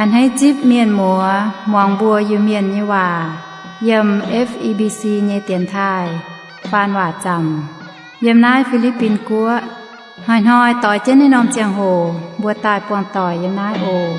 A'hneiv zipv mienh muoz muangx mbuo Iu-Mienh nyei waac yiem F E B C nyei dienx taaih faan waac zaamc yiem naaiv Fi^li^bin Guoqv. Hnoi-hnoi doix jienv naaiv norm ziangh hoc mbuo daaih buangh doic yiem naaiv oc.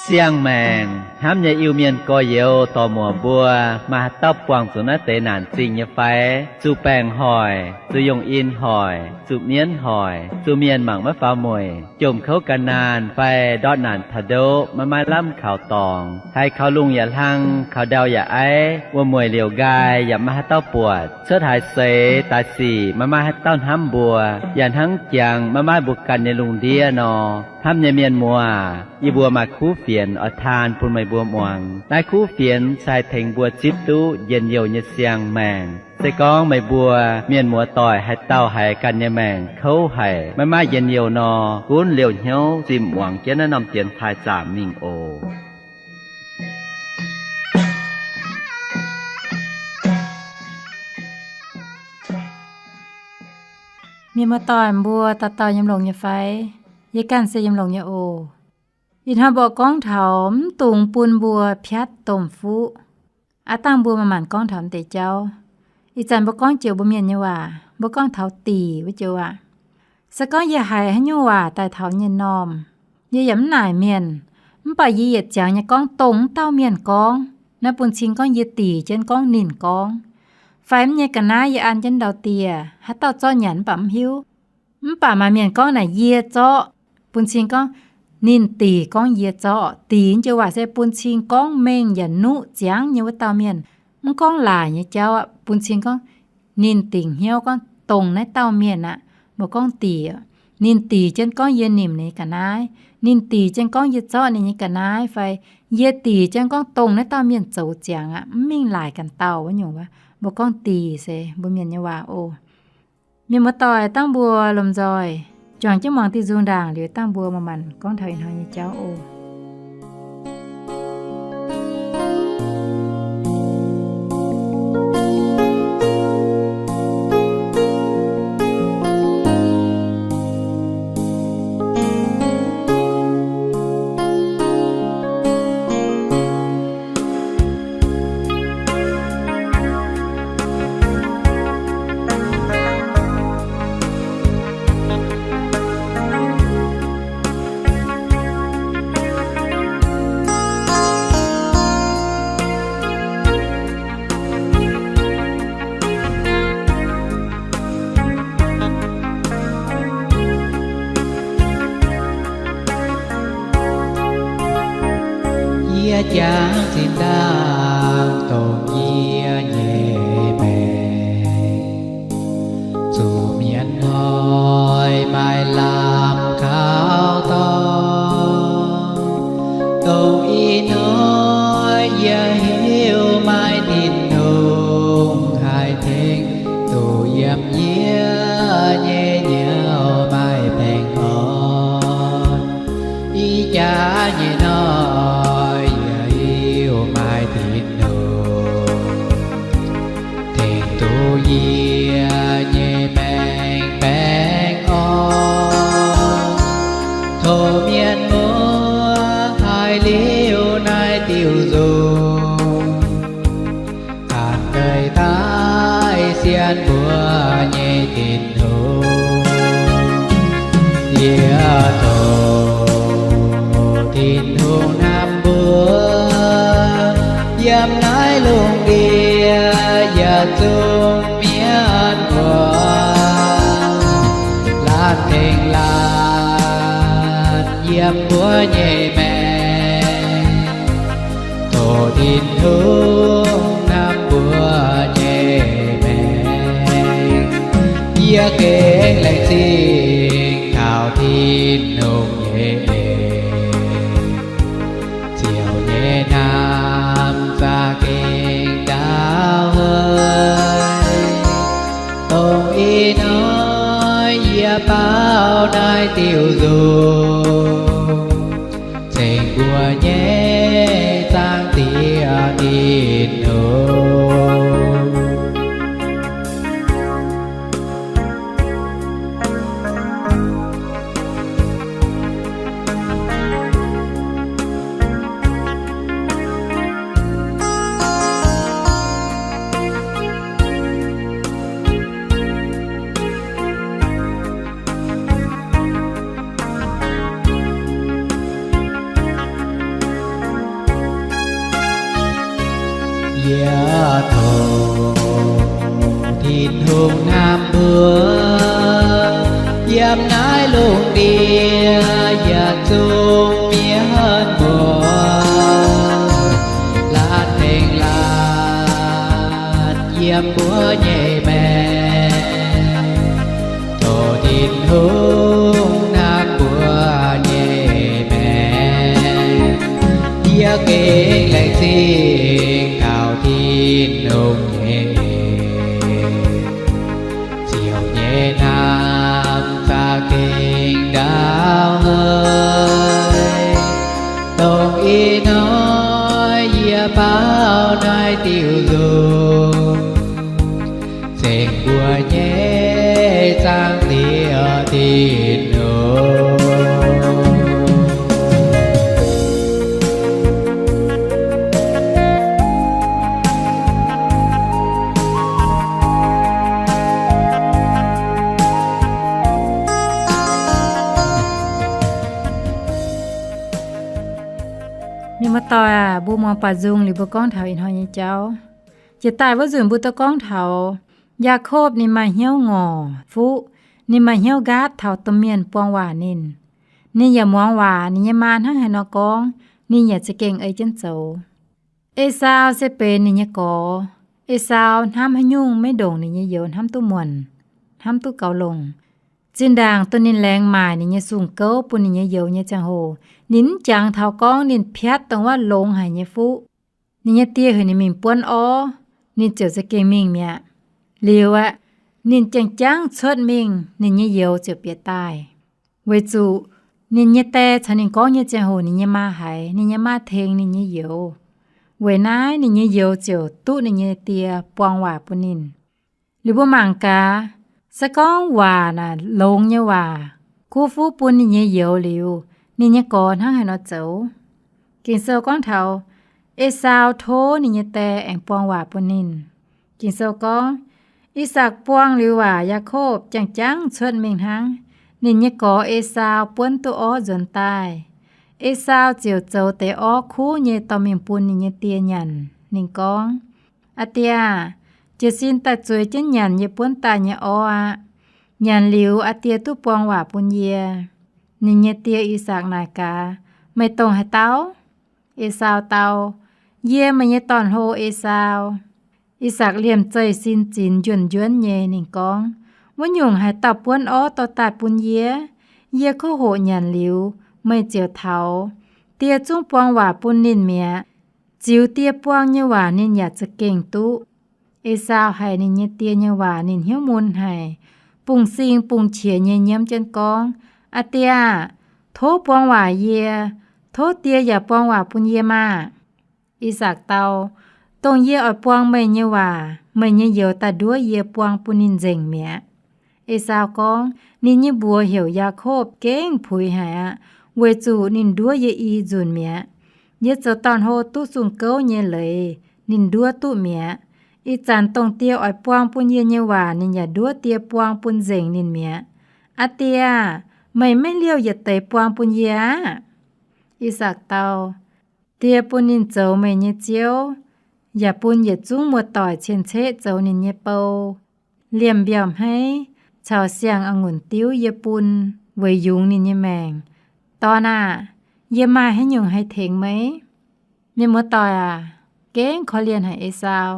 Siang-maengc hnamv nyei Iu-Mienh gorx-youz dorc-muoc mbuo, maaih haaix dauh buangh zuqc naaiv deix naanc zingh nyei fai? Zuqc baengc hoic, zuqc yongh in hoic, zuqc mienv hoic, zuqc mienh mangc maiv faaux mueic, jomc kouv gan naanh fai ndortv naanc taux ndoqv maiv maaih lamh kaux dorngx, haiz kaux lungh yaac hlang, kaux ndau yaac aiv, wuom-mueic liouc nqaai yaac maiv maaih haaix dauh buatc, cuotv haaix seix daaih sic maiv maaih haaix dauh hnamv mbuo, yaac hnangv jangx maiv maaih mbuo ganh nyei lungh ndiev nor. Hnamv nyei mienh muoz, yie mbuo maaih kuv fienx oix taan bun meih mbuo muangx. Naaiv kuv fienx se haih tengx mbuo zipv duqv njien-youh nyei siang-maengc. Se gorngv meih mbuo mienh muoz doic haaix dauh haiz ganh nyei maengc kouv haic, maiv maaih njien-youh nor, gunv liouh hnyouv zimh muangx jienv naaiv norm dienx taaih zaamc mingh oc. Mienh muoz doic mbuo dauh dauh yiem longx nyei fai? Yie ganh se yiem longx nyei oc. Ih hnoi mbuo gorngv taux mv dungx bun mbuo piatv domh fuqv. Aav dangh mbuo maaih maanc gorngv taux m'deix jauv. Ih zanc mbuo gorngv joux mbuo mienh nyei waac, mbuo gorngv taux dih wuov joux aqv. Se gorngv yie haiz haaix nyungc waac daaih taux nyei m'normh, yie yaac mv naaic mienh, mv baac yie yietc ziangx nyei gorngv dongh m'dauh mienh gorngv. Naaiv bun cing gorngv yie dih jienv gorngv ninh gorngv. Fai mv nyei ga'naaiv yie an jienv ndau-dieh, haaix dauh zorqv nyanc mv baac mv hiuv. Mv baac maaih mienh gorngv naaic yie zorqv, bun cing gorngv ninh dih gorngv yie zorqv. Dih joux waac se bun cing gorngv mengh yaac nuqv ziangx nyei wuov dauh mienh. Mv gorngv laaic nyei jauv aqv, bun cing gorngv ninh dingc hnyouv gorngv dongh naaiv dauh mienh aqv. Mbuo gorngv dih, ninh dih jienv gorngv yie nimc ninh ga'naaiv, ninh dih jienv gorngv yie zorqv ninh nyei ga'naaiv fai yie dih jienv gorngv dongh naaiv dauh mienh zoux ziangx aqv, mv mingh laaic ganh dauh wuov nyungc wuov. Mbuo gorngv dih se mbuo mienh nyei waac oc. Mienh muoz doic, dangh mbuo lomh nzoih juangc jienv muangx diuh nzung ndaangc liuz dangh mbuo manc-manc gorngv taux ih hnoi nyei jauv oc. Yie jangx zinh ndaangc dongh yie nyei maengc, zuqc mienh hnoi maaih lamh kaux dorngx. Dongh ih hnoi yie hiuv maaih Tin-Hungh haih tengx duqv yiem yie nyei nyouz maaih baengh orn. Ih jaax nyei hnoi yie hiuv maaih Tin-Hungh tengx duqv yie nyei maengc baengh orn. Tov mienh muoz haiz liuz naaiv diuh nzung, ganh deix daaih sienx mbuo nyei Tin-Hungh. Yie tov Tin-Hungh hnamv mbuo yiem naaiv lungh ndiev yietc zungv mienh muoz, laanh tengx laanh yiem mbuo nyei maengc. Tov Tin-Hungh hnamv mbuo nyei maengc. Yie gengh laengz zingh taux Tin-Hungh nyei eix, ziouc nyei hnamv za'gengh ndau hei. Dongh ih hnoi yie baaux naaiv diuh nzung, ceng mbuo nyei Zaangc Diex Tin-Hungh. Yie tov Tin-Hungh hnamv mbuo, yiem naaiv lungh ndiev yietc zungv mienh muoz, laatc tengx laatc yiem mbuo nyei maengc. Tov Tin-Hungh hnamv mbuo nyei maengc. Yie gengh laengz zingh taux Tin-Hungh nyei, ziouc nyei hnamv za'gengh ndaauv haic. Dongh ih hnoi yie baaux naaiv diuh nzung, zengc mbuo nyei Zaangc Diex Tin-Hungh. Mienh muoz-doic aac, mbuo muangx baac nzung liuz mbuo gorngv taux ih hnoi nyei jauv. Jiex daaih wuov nzunc mbuo duqv gorngv taux Yaakopv ninh maaih hnyouv ngorc fuqv, ninh maaih hnyouv nqaatv taux domh mienh buang waac ninh. Ninh yaac muangx waac ninh nyei maa hnangv haaix nor gorngv, ninh yaac za'gengh ei jienv zoux. Esaau se benx ninh nyei gorx. Esaau hnamv haaix nyungc maiv ndongc ninh nyei youz hnamv duqv muonc, hnamv duqv gaux longc. Zinh ndaangc dongh ninh laengz maaic ninh nyei sung-gouv bun ninh nyei youz nyei ziangh hoc, ninh mv jangx taux gorngv ninh piatv dongh wuov longx haic nyei fuqv. Ninh nyei die heuc ninh mingh buonv orv, ninh ziouc za'gengh mingh mi'aqv. Liuz aqv, ninh janx-janx cuotv mingh, ninh nyei youz ziouc bieqc daaih. Weic zuqc ninh nyei die caux ninh gorngv nyei ziangh hoc ninh nyei maa haiz, ninh nyei maa tengx ninh nyei youz. Weic naaiv ninh nyei youz ziouc duqv ninh nyei die buang waac bun ninh. Liuz mbuo mangc gaax, se gorngv waac naaic longx nyei waac, kuv fuqv bun ninh nyei youz liuz, ninh nyei gorx hnangv haaix nor zoux? Ging-Sou gorngv taux Esaau tov ninh nyei die aengx buang waac bun ninh. Ging-Sou gorngv, I^sakc buang liuz waac, Yaakopv janx-janx cuotv mingh hnangv. Ninh nyei gorx Esaau buonv duqv orv nzuonx daaih. Esaau ziouc zoux deix orv kuv nyei dorh mingh bun ninh nyei die nyanc. Ninh gorngv, Aa Die aah! Jiez sin daaih zueiz jienv nyanc yie buonv daaih nyei orv aqv. Nyanc liuz aa die duqv buang waac bun yie. Ninh nyei die, I^sakc, naaic gaax, Meih dongh haaix dauh? Esaau dau, Yie meih nyei dorn-hlo, Esaau. I^sakc liemh zeih sin zinx njuonv-njuonv nyei. Ninh gorngv, Wuov nyungc haaix dauh buonv orv dorh daaih bun yie? Yie kuv hoqc nyanc liuz, meih ziouc taux. Die zungv buang waac bun ninh mi'aqv. Ziux die buang nyei waac ninh yaac za'gengh duqv. Esaau haiz ninh nyei die nyei waac ninh hnyouv mun haic, bungx-sing bungx-qiex nyei nyiemv jienv gorngv, Aa Die aah! Tov buang waac yie. Tov die yaac buang waac bun yie maah! I^sakc dau, Dongh yie oix buang meih nyei waac, meih nyei youz daaih nduov yie buang bun ninh nzengc mi'aqv. Esaau gorngv, Ninh nyei mbuox heuc Yaakopv gengh puix haic aqv, weic zuqc ninh nduov yie i nzunc mi'aqv. Yie zoux dorn-hlo duqv sung-gouv nyei leiz ninh nduov duqv mi'aqv. Ih zanc dongh die oix buang bun yie nyei waac ninh yaac nduov die buang bun nzengc ninh mi'aqv. Aa Die aah! Meih maiv liouh yietc deix buang bun yie aqv. I^sakc dau, Die bun ninh zoux meih nyei ziouv, yaac bun yietc zungv muoz-doic cien-ceqv zoux ninh nyei bou, liemh mbiauh hmeiv caux siang-a'ngunc diuv yie bun, weic yungz ninh nyei maengc. Dorn aah! Yie maaih haaix nyungc haih tengx meih? Mienh muoz-doic aac, gengh korv-lienh haic Esaau.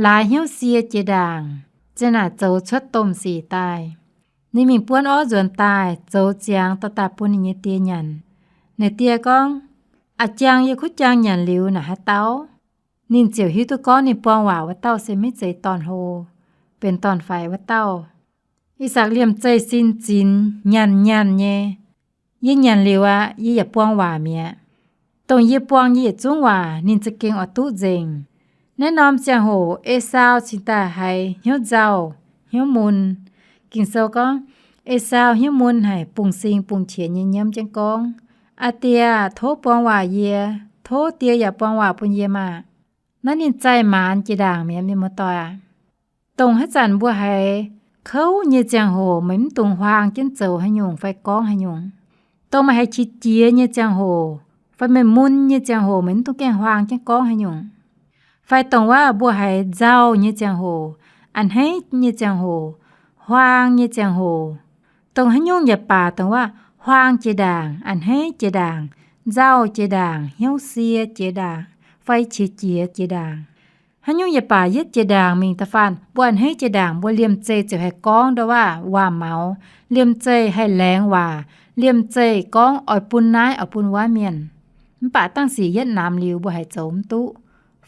Laaix hnyouv sie jiex ndaangc, zinh naaic zoux cuotv domh sic daaih. Ninh mingh buonv orv nzuonx daaih, zoux ziangx dorh daaih bun ninh nyei die nyanc. Ninh die gorngv, A'jang yie kuv jang nyanc liuz naaic haaix dauh? Ninh ziouc hiuv duqv gorngv ninh buang waac wuov dauh se maiv zeiz dorn-hlo, benx dorn-faix wuov dauh. I^sakc liemh zeih sin zinx nyanc nyanc nyei, Yie nyanc liuz aqv, yie yaac buang waac mi'aqv. Dongh yie buang nyei yietc zungv waac ninh za'gengh oix duqv nzengc. Naaiv norm ziangh hoc Esaau cingx daaih haiz hnyouv nzauh, hnyouv mun. Ging-Sou gorngv, Esaau hnyouv mun haic, bungx-sing bungx-qiex nyei nyiemv jienv gorngv, Aa Die aah! Tov buang waac yie. Tov die yaac buang waac bun yie maah! Naaiv ninh zaih maanz jiex ndaangc mi'aqv, mienh muoz-doic aac. Dongh haaix zanc mbuo haiz kouv nyei ziangh hoc meih mv dungx huaang jienv zoux haaix nyungc fai gorngv haaix nyungc. Dongh meih haiz qiex jiez nyei ziangh hoc fai meih mun nyei ziangh hoc meih mv dungx gaengh huaang jienv gorngv haaix nyungc. Fai dongh waac mbuo haiz nzauh nyei ziangh hoc, a'hneiv nyei ziangh hoc, huaang nyei ziangh hoc, dongh haaix nyungc yaac baac, dongh waac huaang jiex ndaangc, a'hneiv jiex ndaangc, nzauh jiex ndaangc, hnyouv sie jiex ndaangc, fai qiex jiez jiex ndaangc, haaix nyungc yaac baac yietv jiex ndaangc mingh da'faanh mbuo a'hneiv jiex ndaangc, mbuo liemh zeih ziouc haih gorngv ndau waac waac-maux, liemh zeih haih laengz waac, liemh zeih gorngv oix bun naaiv oix bun wuov mienh. Mv baac dangh sic yietv namx liuz mbuo haiz zoux mv duqv,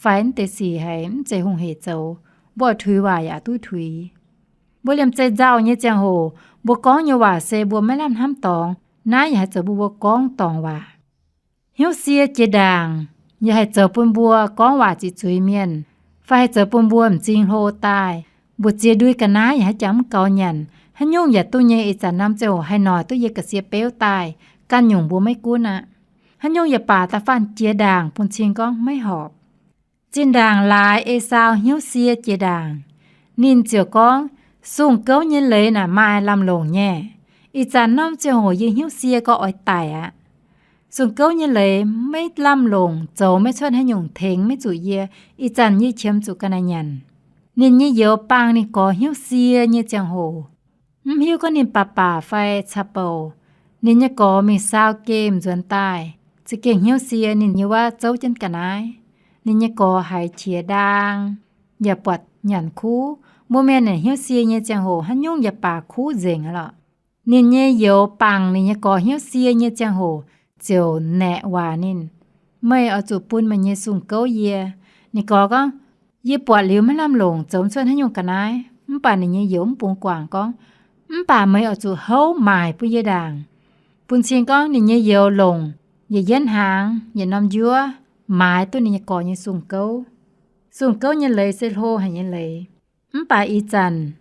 fai mv deix sic haiz mv zeiz hungh hec zoux, mbuo oix tuix waac yaac duqv tuix. Mbuo liemh zeih nzauh nyei ziangh hoc, mbuo gorngv nyei waac se mbuo maiv lamh hnamv dorngx, naaiv yaac haih zoux bun mbuo gorngv dorngc waac. Hnyouv sie jiex ndaangc yaac haih zoux bun mbuo gorngv waac ziqc zuiz mienh, fai haih zoux bun mbuo m'zing hlo daaih. Mbu'ziex ndui ga'naaiv yaac haaix jangx mv gaux nyanc, haaix nyungc yaac duqv nyei. Ih zanc norm ziangh hoc haih noic duqv yie ga'sie beuv daaih, ganh nyungc mbuo maiv gunv aqv. Haaix nyungc yaac baac da'faanh jiex ndaangc bun cing gorngv maiv horpc. Zinh ndaangc laaix Esaau hnyouv sie jiex ndaangc, ninh ziouc gorngv, sung gouv nyei leiz naaic maaih lamh longc nyei. Ih zanc norm ziangh hoc yie hnyouv sie gau oix daic aqv. Sung gouv nyei leiz maiv lamh longc, zoux maiv cuotv haaix nyungc, tengx maiv zuqc yie. Ih zanc yie qiemx zuqc ga'naaiv nyanc. Ninh nyei youz bangh ninh gorx hnyouv sie nyei ziangh hoc, mv hiuv gorngv ninh baac baac fai caqv-bouc. Ninh nyei gorx mingh saau gemh nzuonx daaih, za'gengh hnyouv sie, ninh nyei wuov zouv jienv ga'naaiv. Ninh nyei gorx haiz qiex ndaang, yaac buatc nyanc kuv. Mbuo mienh naaic hnyouv sie nyei ziangh hoc haaix nyungc yaac baac kuv nzengc aqv lorqc. Ninh nyei youz bangc ninh nyei gorx hnyouv sie nyei ziangh hoc ziouc naeqc waac ninh, meih oix zuqc bun meih nyei sung gouv yie. Ninh gorx gorngv, yie buatc liuz maiv lamh longc, zoux mv cuotv haaix nyungc ga'naaiv. Mv baac ninh nyei youz mv bungx guangc gorngv, mv baac meih oix zuqc houv maaic bun yie ndaangc. Bun cing gorngv ninh nyei youz longc yietc yienv hnaangx, yietc norm njuov, maaiz duqv ninh nyei gorx nyei sung gouv. Sung gouv nyei leiz se hlo haic nyei leiz. Mv baac ih zanc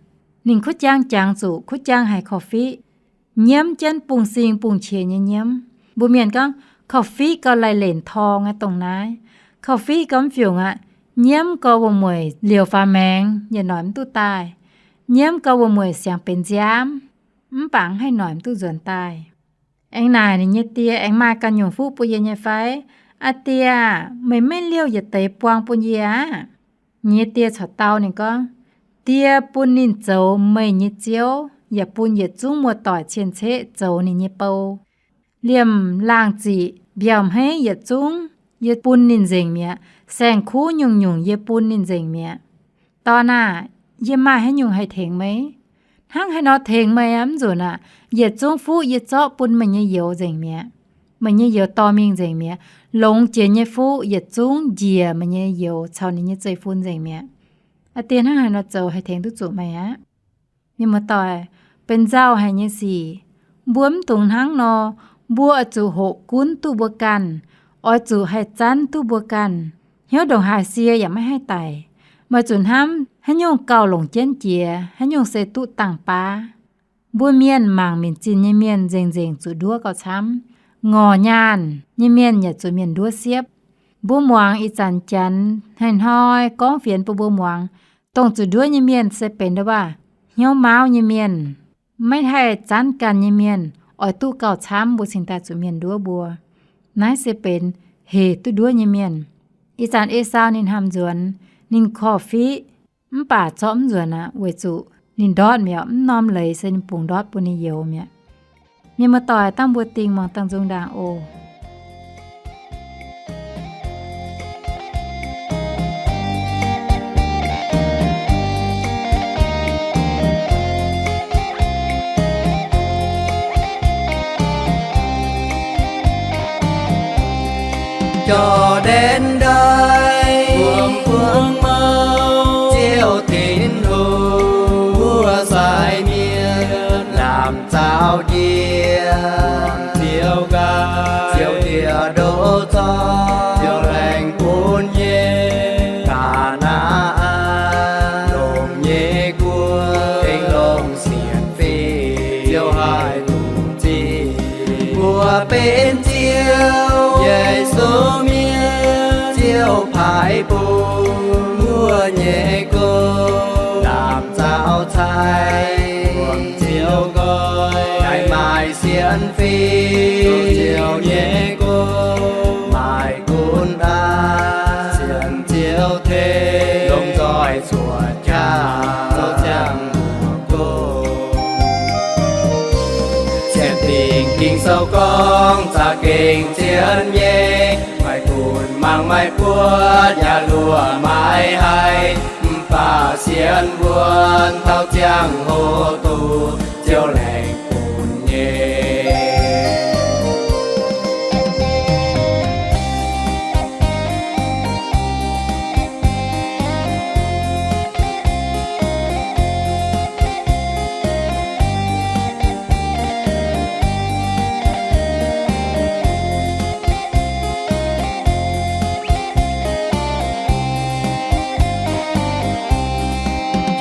ninh kuv jaang jangx zuqc, kuv jaang haic korv-fiqv, nyiemv jienv bungx-sing bungx-qiex nyei nyiemv. Mbuo mienh gorngv korv-fiqv gau lai-lenc torng aqv dongh naaiv. Korv-fiqv gau mv fiungc aqv. Nyiemv gau wuom-mueic liouc faaux maengx yietc noic mv duqv daaih. Nyiemv gau wuom-mueic siangx benx nziaamv, mv baac mv haih noic mv duqv nzuonx daaih. Aengx naaic ninh nyei die, aengx maaih ganh nyungc fuqv bun yie nyei fai? Aa die aah, meih maiv liouh yietc deix buang bun yie aqv? Ninh nyei die corc dau ninh gorngv, die bun ninh zoux meih nyei ziouv, yaac bun yietc zungv muoz-doic cien-ceqv zoux ninh nyei bou. Liemh laangh ziqc mbiauh hmeiv yietc zungv yie bun ninh nzengc mi'aqv. Saeng-kuv nyungc-nyungc yie bun ninh nzengc mi'aqv. Dorn aah, yie maaih haaix nyungc haih tengx meih? Hnangv haaix nor tengx meih aqv? Mv nzunc aqv. Yietc zungv fuqv yie zorqv bun meih nyei youz nzengc mi'aqv. Meih nyei youz dorh mingh nzengc mi'aqv. Longx jiex nyei fuqv yietc zungv njiec meih nyei youz caux ninh nyei zeiv-fun nzengc mi'aqv. Aa die, hnangv haaix nor zoux haih tengx duqv zuqc meih aqv? Mienh muoz-doic, benx nzauh haic nyei sic. Mbuo mv dungx hnangv nor. Mbuo oix zuqc hoqc gunv duqv mbuo ganh, oix zuqc haih zanv duqv mbuo ganh. Hnyouv ndongc haaix sie yaac maiv haih daic. Meih zuqc hnamv haaix nyungc gauh longc jienv jiex, haaix nyungc se duqv dangh baav. Mbuo mienh mangc minc zinh nyei mienh nzengc-nzengc zuqc nduov gauh camv. Ngorc nyaanh nyei mienh yaac zuqc mienh nduov siepv. Mbuo muangx ih zanc Janx hnoi-hnoi gorngv fienx bun mbuo muangx, dongh zuqc nduov nyei mienh se benx ndau waac hnyouv mauv nyei mienh, maiv haih zanv ganh nyei mienh, oix duqv gauh camv mbuo cingx daaih zuqc mienh nduov mbuo. Naaiv se benx hec duqv nduov nyei mienh. Ih zanc Esaau ninh hnamv nzuonx, ninh korv-fiqv, mv baac zorqv mv nzuonx aqv, weic zuqc ninh ndortv mi'aqv, mv norm leiz se ninh bungx ndortv bun ninh youz mi'aqv. Mienh muoz-doic, dangh mbuo dingh muangx dangh nzung ndaangc oc. Jauv-ndiev ndaaih, buangh buangh mauv, Ziouv Tin-Hungh, mbuo sai mienh, lamh nzauh jiex, Ziouv nqaai, Ziouv njiec ndoqv zorqv, Ziouv laengz bun nyei, Kaa^naa^an, longx nyei guoqv, gengh longx sienx fim, Ziouv haih dungx zingh. Mbuo benx Ziouv Yesu mienh, Ziouv paaiv bun mbuo nyei gong, lamh nzauh cai, buangh Ziouv nqoi, haih maaih sienx fim, Ziouv nyei gong, maaih gunv aqv, sienx Ziouv tengx Gorngv za'gengh zien nyei, maaih gunv mangc maaih buoqv yaac luoqc maaih haih, mv baac sienx wuonv taux ziangh hoc duqv Ziouv laengz bun nyei.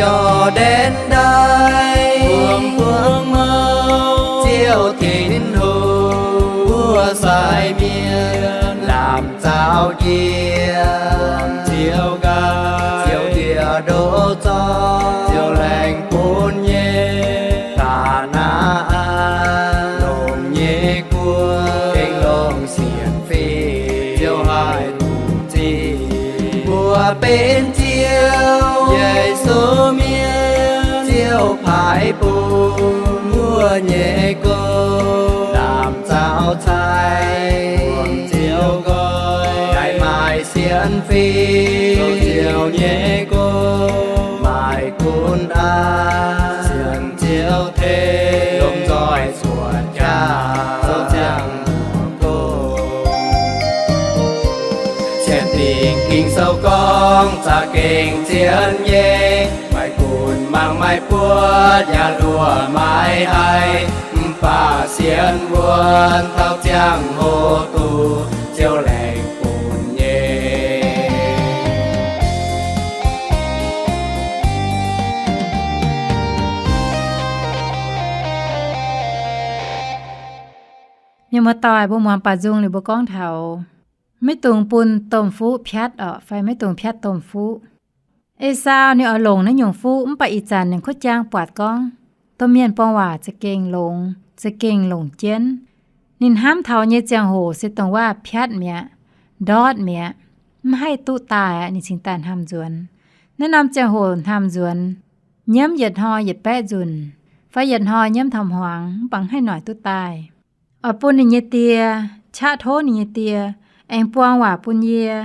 Jauv-ndiev ndaaih, Ziouv Tin-Hungh, mbuo sai mienh, lamh nzauh jiex, Ziouv nqaai, Ziouv njiec ndoqv zorqv, Ziouv laengz bun nyei, Kaa^naa^an, longx nyei guoqv, gengh longc sienx fim, Ziouv haih duqv zipv. Mbuo benx Ziouv Yesu mienh, Ziouv paaiv bun mbuo nyei gong, lamh nzauh cai, Ziouv nqoi, yaac maaih sienx fim, Ziouv nyei gong, maaih gunv aqv, sienx Ziouv tengx, lomh nzoih cuotv jaax, Ziouv ziangh hoc gong. Sienx Ging-Sou gorngv za'gengh zien nyei, maaih gunv mangc maaih buoqv yaac luoqc maaih haih, mv baac sienx wuonv taux ziangh hoc duqv Ziouv laengz bun nyei. Mienh muoz-doic, mbuo muangx baaux nzung liuz mbuo gorngv taux maiv dungx bun domh fuqv piatv orqc, fai maiv dungx piatv domh fuqv. Esaau ninh oix longc naaiv nyungc fuqv, mv baac ih zanc ninh kuv jang buatc gorngv domh mienh buang waac za'gengh longx, za'gengh longc jienv. Ninh hnamv taux nyei ziangh hoc se dongh waac piatv mi'aqv, ndortv mi'aqv, mv haih duqv daaih aqv. Ninh cingx daaih hnamv nzuonx. Naaiv norm ziangh hoc hnamv nzuonx, nyiemv yietc hnoi yietc baeqv nzunc, fai yietc hnoi nyiemv taux hmuangx, mv baac mv haih noic duqv daaih. Oix bun ninh nyei die, qaqv tov ninh nyei die, aengx buang waac bun yie.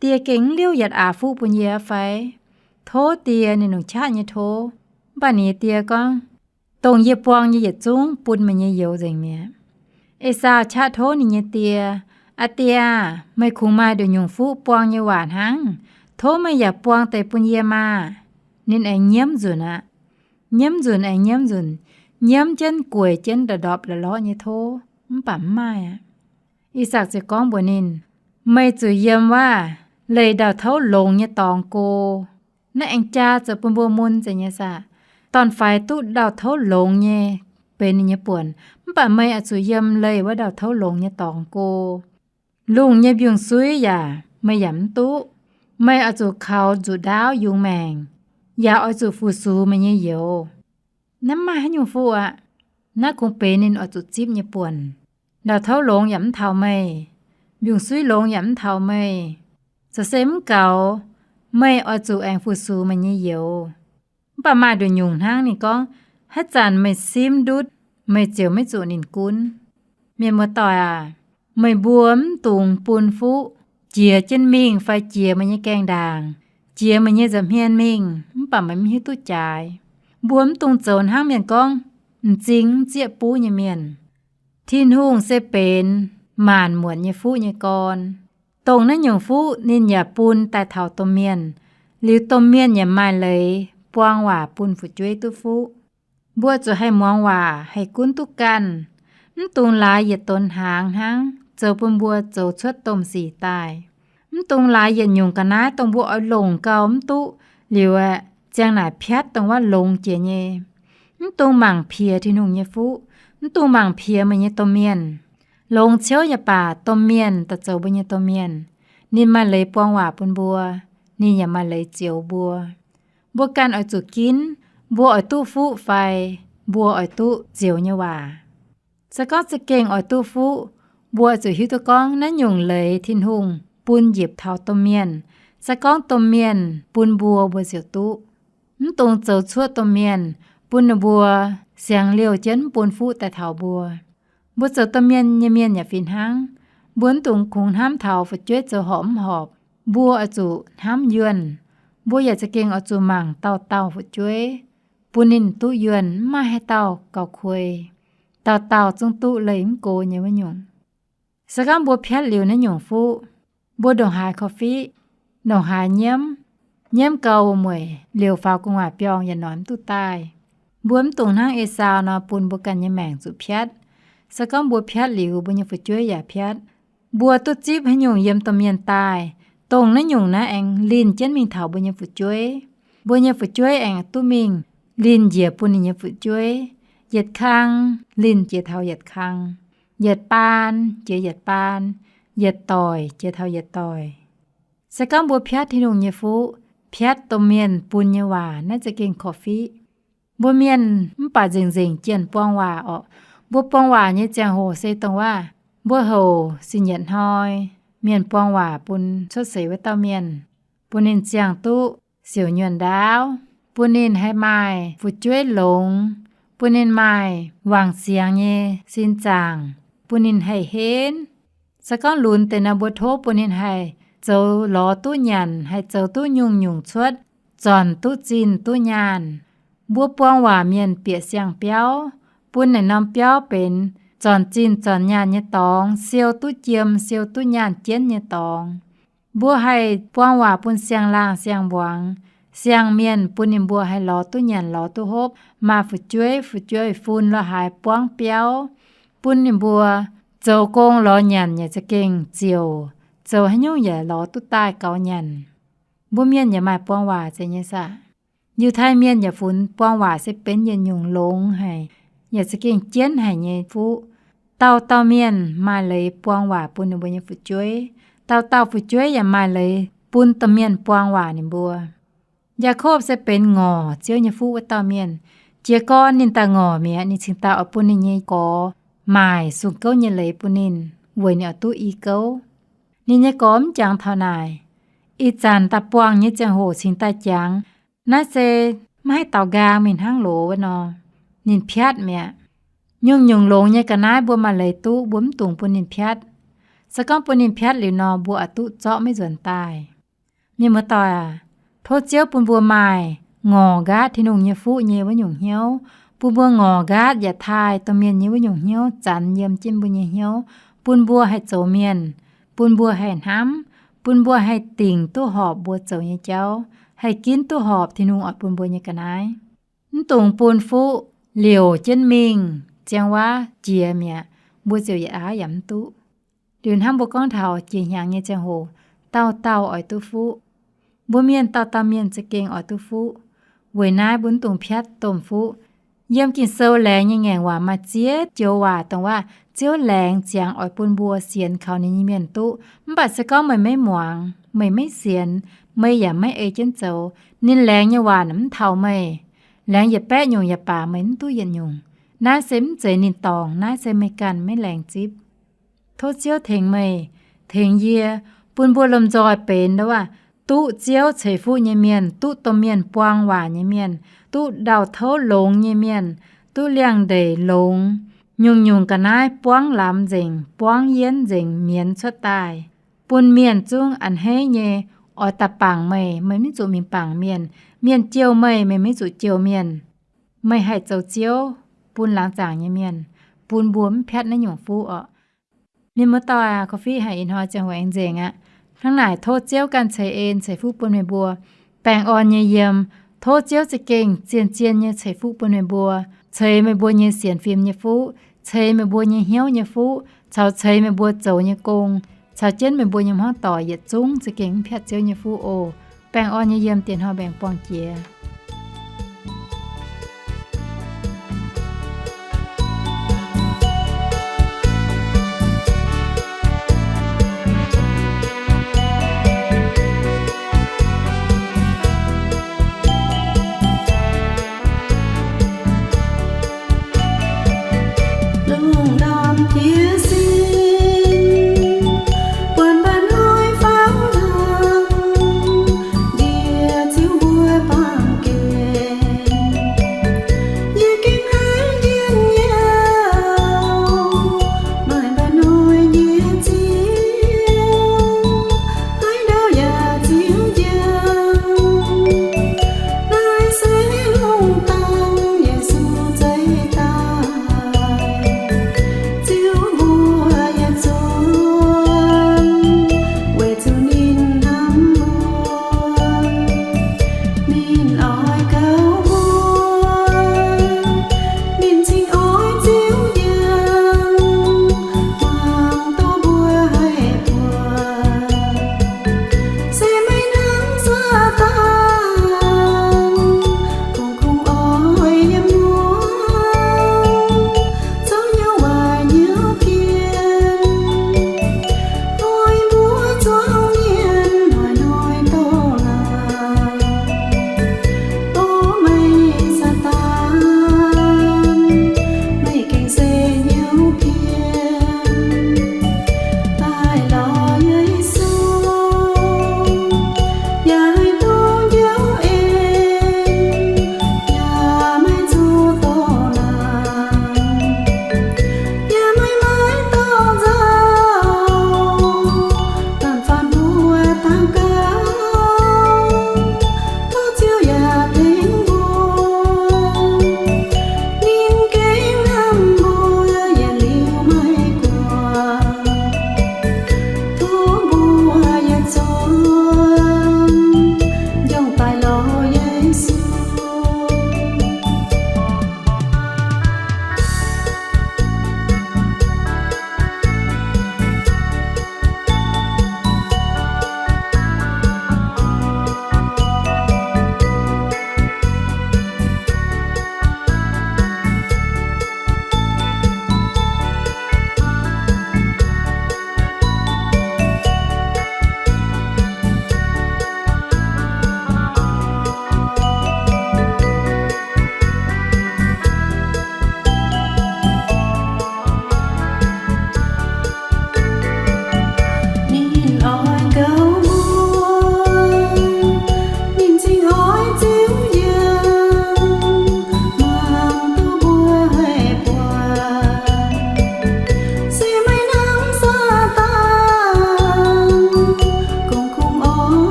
Die gengh mv liouh yietc aax fuqv bun yie fai? Tov die, ninh longc qaqv nyei tov. Mv baac ninh nyei die gorngv, dongh yie buang nyei yietc zungv bun meih nyei youz nzengc mi'aqv. Esaau qaqv tov ninh nyei die, Aa die aah, meih kungx maaih nduqc nyungc fuqv buang nyei waac hnangv. Tov meih yaac buang deix bun yie maah! Ninh aengx nyiemv nzunc aqv. Nyiemv nzunc aengx nyiemv nzunc, nyiemv jienv gueic jienv ndorpc-ndorpc la'lorqv nyei tov, mv baac mv maaih aqv. Isaak ziouc gorngv mbuox ninh, Meih zuqc yiem waac leih ndau-touv longx nyei dorngx go. Naaiv aengx jaa zoux bun mbuo mun nzengc nyei saah? Dorn-faix duqv ndau-touv longx nyei benx ninh nyei buonc, mv baac meih oix zuqc yiem leih wuov ndau-touv longx nyei dorngx go. Lungh nyei mbiungc-suiv yaac meih yaac mv duqv. Meih oix zuqc kaux nzuqc ndaauv yungz maengc, yaac oix zuqc fu-sux meih nyei youz. Naaiv mv maaih haaix nyungc fuqv aqv. Naaiv kungx benx ninh oix zuqc zipv nyei buonc. Ndau-touv longx yaac mv taux meih, mbiungc-suiv longx yaac mv taux meih. Zoux se mv gaux, meih oix zuqc aengx fu-sux meih nyei youz. Mv baac maaih nduqc nyungc hnangv ninh gorngv, Haaix zanc meih simv ndutv, meih ziouc maiv zuqc ninh gunv. Mienh muoz-doic aac, meih mbuo mv dungx bun fuqv jiex jienv mingh fai jiex meih nyei gaengh ndaangc, jiex meih nyei nza'hmien mingh, mv baac meih mv hiuv duqv jaaix. Mbuo mv dungx zoux hnangv mienh gorngv m'zing mv zieqv buv nyei mienh. Tin-Hungh se benx maanc muotc nyei fuqv nyei gorn. Dongh naaiv nyungc fuqv ninh yaac bun daaih taux domh mienh, liuz domh mienh yaac maaih leiz buang waac bun fu'jueiv duqv fuqv. Mbuo zuqc haih muangx waac, haih gunv duqv ganh. Mv dungx laaix yietc donx hnaangx hnangv zoux bun mbuo zoux cuotv domh sic daaih. Mv dungx laaix yietc nyungc ga'naaiv dongh mbuo oix longc gau mv duqv liuz aeqv, ziang naaic piatv dongh wuov longx jiex nyei. Mv dungx mangc piex Tin-Hungh nyei fuqv. Mv dungx mangc piex meih nyei domh mienh. Longx ciouv yaac baac domh mienh daaih zoux mbuo nyei domh mienh. Ninh maaih leiz buang waac bun mbuo. Ninh yaac maaih leiz zioux mbuo. Mbuo ganh oix zuqc ginv, mbuo oix duqv fuqv fai mbuo oix duqv zioux nyei waac. Se gorngv za'gengh oix duqv fuqv, mbuo oix zuqc hiuv duqv gorngv naaiv nyungc leiz Tin-Hungh bun njiepc taux domh mienh. Se gorngv domh mienh bun mbuo, mbuo ziouc duqv. Mv dungx zoux cuotv domh mienh, bun ninh mbuo siangx liouh jienv mv bun fuqv daaih taux mbuo. Mbuo zoux domh mienh nyei mienh yaac fih hnangv. Mbuo mv dungx kungx hnamv taux fu'jueiv zoux horpc mv horpc. Mbuo oix zuqc hnamv yuonh. Mbuo yaac za'gengh oix zuqc mangc dauh dauh fu'jueiv, bun ninh duqv yuonh, mv maaih haaix dauh gauh kuei. Dauh dauh zungv duqv leih mv go nyei wuov nyungc. Se gorngv mbuo piatv liuz naaiv nyungc fuqv, mbuo ndongc haaix korv-fiqv, ndongc haaix nyiemv, nyiemv gau wuom-mueic liouc faaux gu'nguaaic biorngh yaac noic mv duqv daaih. Mbuo mv dungx hnangv Esaau nor bun mbuo ganh nyei maengc zuqc piatv. Se gorngv mbuo piatv liuz, mbuo nyei fu'jueiv yaac piatv. Mbuo duqv zipv haaix nyungc yiem domh mienh daaih, dongh naaiv nyungc naaiv aengx linh jienv mingh taux mbuo nyei fu'jueiv. Mbuo nyei fu'jueiv aengx duqv mingh linh njiec bun ninh nyei fu'jueiv. Yietc kang linh jiex taux yietc kang, yietc baan jiex yietc baan, yietc doic jiex taux yietc doic. Se gorngv mbuo piatv Tin-Hungh nyei fuqv, piatv domh mienh bun nyei waac, naaiv za'gengh korv-fiqv. Mbuo mienh mv baac nzengc-nzengc jienh buang waac orqc. Mbuo buang waac nyei ziangh hoc se dongh waac mbuo houc sin yietc hnoi, mienh buang waac bun cuotv seix wuov dauh mienh, bun ninh ziangh duqv siouc nyuonh ndaauv, bun ninh haih maaih fu'jueiv longx, bun ninh maaih wangc ziangx nyei sin zaangc, bun ninh haih henv. Se gorngv lunx deix nor, mbuo tov bun ninh haih zoux lorz duqv nyanc, haih zoux duqv nyungc-nyungc cuotv, zornc duqv zinh duqv nyaanh. Mbuo buang waac mienh bieqc siang-biauv, bun naaic norm biauv benx zornc zinh zornc nyaanh nyei dorngx, siou duqv jiem siou duqv nyaanh jienv nyei dorngx. Mbuo haih buang waac bun siang-laangh siang-mbuangz, siang-mienh, bun ninh mbuo haih lorz duqv nyanc lorz duqv hopv, maaih fu'jueiv, fu'jueiv fun lorz haaix buangv biauv, bun ninh mbuo zoux gong lorz nyanc yaac za'gengh ziouc, zoux haaix nyungc yaac lorz duqv daaih gaux nyanc. Mbuo mienh yaac maaih buang waac zeiz nyei saah? Yiutai mienh yaac funx buang waac se benx yietc nyungc longx haic, yaac za'gengh jienv haic nyei fuqv. Dauh dauh mienh maaih leiz buang waac bun ninh mbuo nyei fu'jueiv. Dauh dauh fu'jueiv yaac maaih leiz bun domh mienh buang waac ninh mbuo. Yaakopv se benx ngorc Ziouv nyei fuqv wuov dauh mienh. Jiez gorn ninh daaih ngorc mi'aqv, ninh cingx daaih oix bun ninh nyei gorx maaic sung gouv nyei leiz bun ninh, weic ninh oix duqv i gouv. Ninh nyei gorx mv jangx taux naaic. Ih zanc daaih buangh nyei ziangh hoc cingx daaih jangx, naaiv se maiv haih daux nqaang mingh hnangv loz wuov nor. Ninh piatv mi'aqv. Nyungc-nyungc longx nyei ga'naaiv mbuo maaih leiz duqv, mbuo mv dungx bun ninh piatv. Se gorngv bun ninh piatv liuz nor, mbuo oix duqv zorqv maiv nzuonx daaih. Mienh muoz-doic aac, tov Ziouv bun mbuo maaih ngorc nqaatv Tin-Hungh nyei fuqv nyei wuov nyungc hnyouv, bun mbuo ngorc nqaatv yaac taaih domh mienh nyei wuov nyungc hnyouv zanx yiem jienv mbuo nyei hnyouv, bun mbuo haih zoux mienh, bun mbuo haih hnamv, bun mbuo haih dingc duqv horpc mbuo zoux nyei jauv, haih ginv duqv horpc Tin-Hungh oix bun mbuo nyei ga'naaiv. Mv dungx bun fuqv liouc jienv mingh, ziang waav jiex mi'aqv, mbuo ziouc yietc aav yaac mv duqv. Liuz hnangv mbuo gorngv taux jiex hnyangx nyei ziangh hoc, dauh dauh oix duqv fuqv. Mbuo mienh dauh dauh mienh za'gengh oix duqv fuqv. Weic naaiv mbuo mv dungx piatv domh fuqv. Yiem Ging-Sou laengz nyei ngaengc waac maaih ziex joux waac dongh waac Ziouv laengz ziangx oix bun mbuo sienx kaux ninh nyei mienh duqv. Mv baac se gorngv meih maiv muangx, meih maiv sienx, meih yaac maiv ei jienv zoux, ninh laengz nyei waac mv taux meih. Laengz yietc baeqv nyungc yaac baac meih mv duqv yietc nyungc. Naaiv se mv zeiz ninh dorngc, naaiv se meih ganh maiv laengz zipv. Tov Ziouv tengx meih, tengx yie, bun mbuo lomh nzoih benx ndo aac, duqv Ziouv ceix fuqv nyei mienh, duqv domh mienh buang waac nyei mienh, duqv ndau-touv longx nyei mienh, duqv liangx-ndeic longx, nyungc-nyungc ga'naaiv buangv lamz nzengc, buangv yienv nzengc mienz cuotv daaih, bun mienh zungv a'hneiv nyei oix daaih bangc meih, meih maiv zuqc mingh bangc mienh. Mienh jouh meih, meih maiv zuqc jouh mienh. Meih haih zoux Ziouv, bun laangz zaangc nyei mienh, bun mbuo mv piatv naaiv nyungc fuqv orqc. Mienh muoz-doic aac, korv-fiqv haic ih hnoi ziangh hoc aengx nzengc aqv. Hnangv naaic tov Ziouv ganh ceix en ceix fuqv bun meih mbuo baengh orn nyei yiem. Tov Ziouv za'gengh zien-zien nyei ceix fuqv bun meih mbuo, ceix meih mbuo nyei sienx fim nyei fuqv, ceix meih mbuo nyei hnyouv nyei fuqv, caux ceix meih mbuo zoux nyei gong, caux jienv meih mbuo nyei hmuangv doic yietc zungv za'gengh mv piatv Ziouv nyei fuqv oc. Baengh orn nyei yiem, dieh hnoi mbaengx buangh jiex.